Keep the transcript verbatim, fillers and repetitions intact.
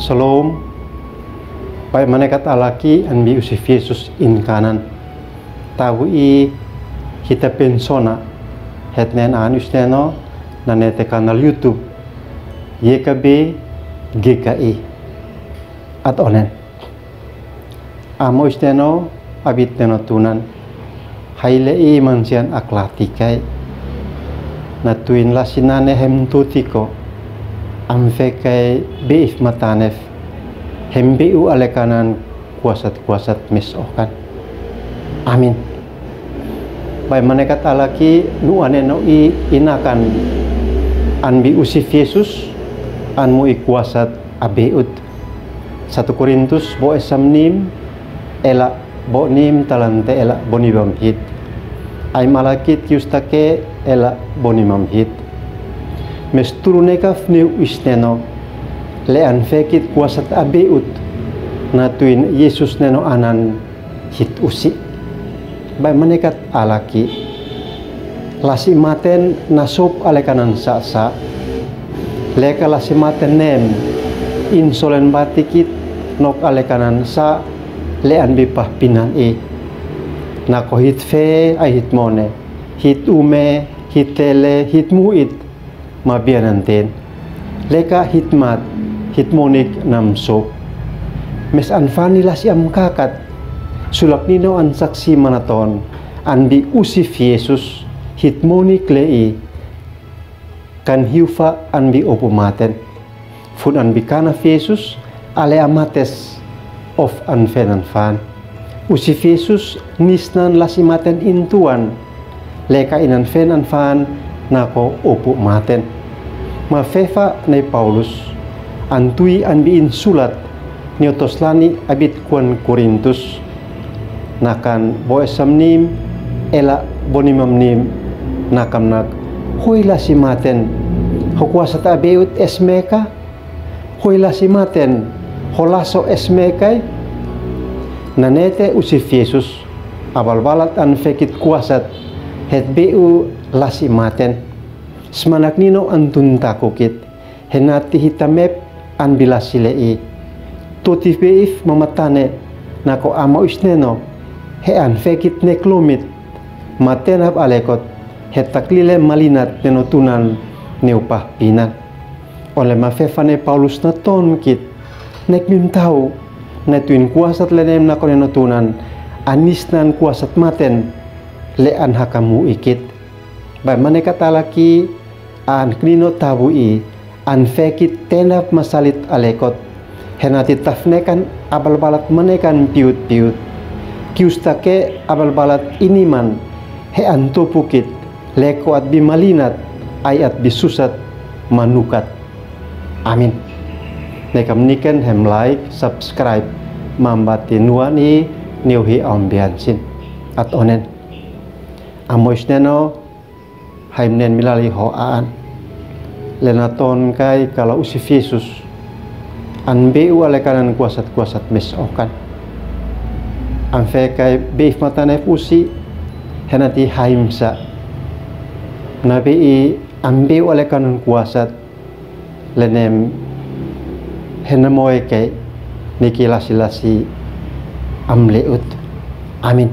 Shalom. Bai manekat alaki an bi usif Yesus in kanan. Tabu i hita pensona het nen an usneno na nete kanal YouTube. Ye ka be ge ka i. At onen. Amo isneno, abit neno tunan. Haile i mansian aklati kai. Na tuin lasi nane hem tuti ko. Am fe kai be if matanef. Hem be u ale kanan kuasat kuasat mes okan. Amin. Bai manekat alaki nu aneno i inakan an bi usif Yesus an mu i kuasat abeut. Satu Korintus bo esam nim ela bo nim talante ela bo nimam hit. Ai malakit kiustake ela bo nimam hit. Mes turu nekaf neu isneno le an fekit kuasat abeut na tuin Yesus neno anan hit usi. Bai manekat alaki. Lasi maten na sop ale kanan sa sa. Leka lasi maten nem insolen batikit nok ale kanan sa le an bi pahpinan i. Nako hit fe ai hit mone. Hit ume, hit tele, hit muit. Mabianan ten. Leka hit mat, hit monik nam sop. Mes an fani lasi am kakat. Sulak nino an saksi manaton. An bi usif Yesus, hit monik le i. Kan hiufa an bi opu maten. Fun an bi kanaf Yesus, ale amates of an fenan fan. Usif Yesus nisnan lasi maten intuan, leka inan fenan fan nako opu maten. Mafefa nei Paulus, an tui an bi insulat, niotos lani abit kuan Korintus. Nakan bo esam nim, ela bo nimam nim, nakamnak, hoi lasi maten, ho kuasat abeut esme ka, Hoi lasi maten, ho laso esme kai. Na nete usif Yesus, abalbalat an fekit kuasat, het be u lasi maten. Smanak nino an tun takukit, henati hita mep an bi lasi le i. Tuti be if mamatane, nako amo isneno, he an fekit nek lomit, maten ap alekot, het taklile malinat neno tunan neu pahpinan. Ole mafefa nei Paulus na tonkit, nek mim tau, ne tuin kuasat le nem nako neno tunan, anisnan kuasat maten, le an hakamu ikit. Bai manekat alaki, an knino tabu i, an fekit tenap masalit alekot, henati tafnekan abalbalat manekan piut piut. Kiustake abalbalat iniman, he an topukit, leko at bi malinat, ai at bi susat manukat. Amin. Nekam niken hem like, subscribe, mambati nuan i niu hi ambiansin. At onen. Amo isneno, haim nen milali ho aan. Lena ton kai kala usif Yesus. An be u ale kanan kuasat kuasat mes okan. An fe kai be if matanef usi, henati haim sa. Na be i an be u ale kanan kuasat, le nem hena moe kai niki lasi lasi am le ut. Amin.